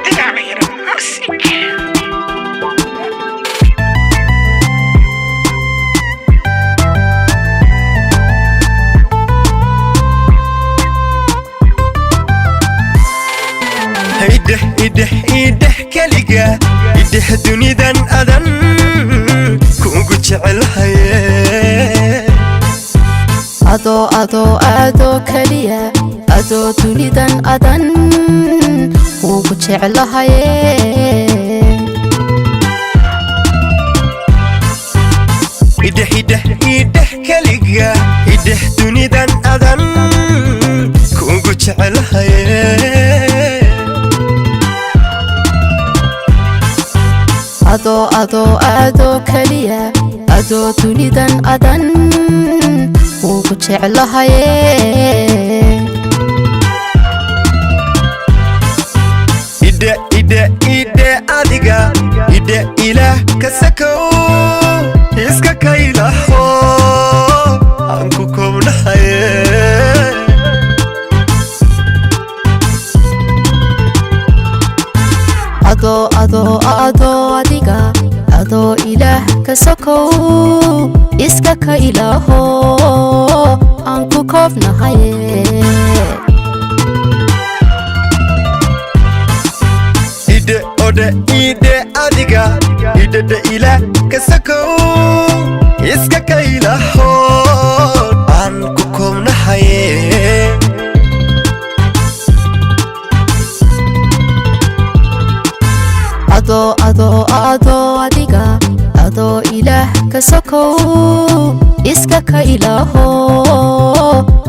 Get out of here. I'm sick. Idheh, idheh, idheh keliga, idheh dunidan adan kuugu jecelahaye. Adoo, adoo, adoo keliya, adoo dunidan adan kuugu jeclahaye. Idheh, idheh, idheh keliga, idheh dunidan adan kuugu jecelahaye. Adoo, adoo, adoo keliya, adoo dunidan adan kuugu jeclahaye. Idhe, idhe, idhe adiga, idhe ilaah ka sakow, iska kaylaho aan ku koobnahaye. Adoo, adoo, adoo adiga, adoo ilaah ka sokow, iska ka ilaaho aan ku koobnahaye. Idhe odhe idhe adiga, idhedhe ilaah ka sakow, iska kaylaho aan ku koobnahaye. Adoo, adoo, adoo adiga, adoo ilaah ka sokow, iska ka ilaaho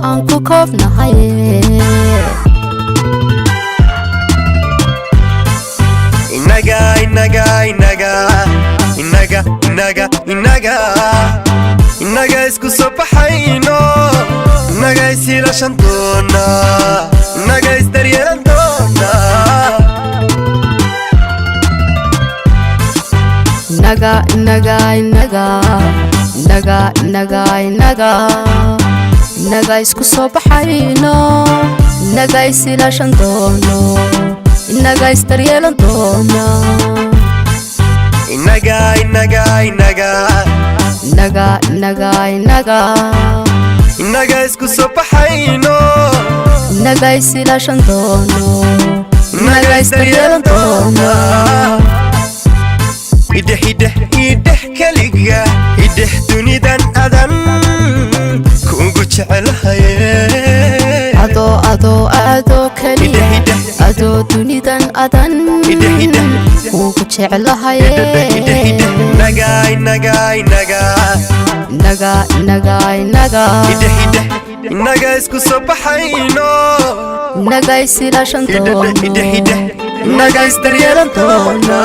aan ku koobnahaye. Inaga, inaga, inaga, inaga, inaga, inaga, inaga isku soo baxayno, inaga isiilashan doona, inaga isdaryeelan doona. Inaga, inaga, inaga, inaga, inaga, inaga, inaga isku soo baxayno, inaga isilaashan doono, inaga isdaryeelan doona. Inaga, inaga, inaga, Inaga, inaga, inaga, inaga isku soo baxayno, inaga isilaashan doono, inaga isdaryeelan doona. Idheh, idheh, idheh keliga, idheh dunidan adan kuugu jecelahaye. Adoo, adoo, adoo keliya, Idheh, idheh. Adoo dunidan adan Idheh, idheh. Kuugu jeclahaye. Idheh, idheh, idheh, inaga, inaga, inaga, Inaga, inaga, inaga, idheh, idheh, inaga isku soo baxayno, inaga isilaashan idheh, doono, idheh, idheh, inaga isdaryeelan doona.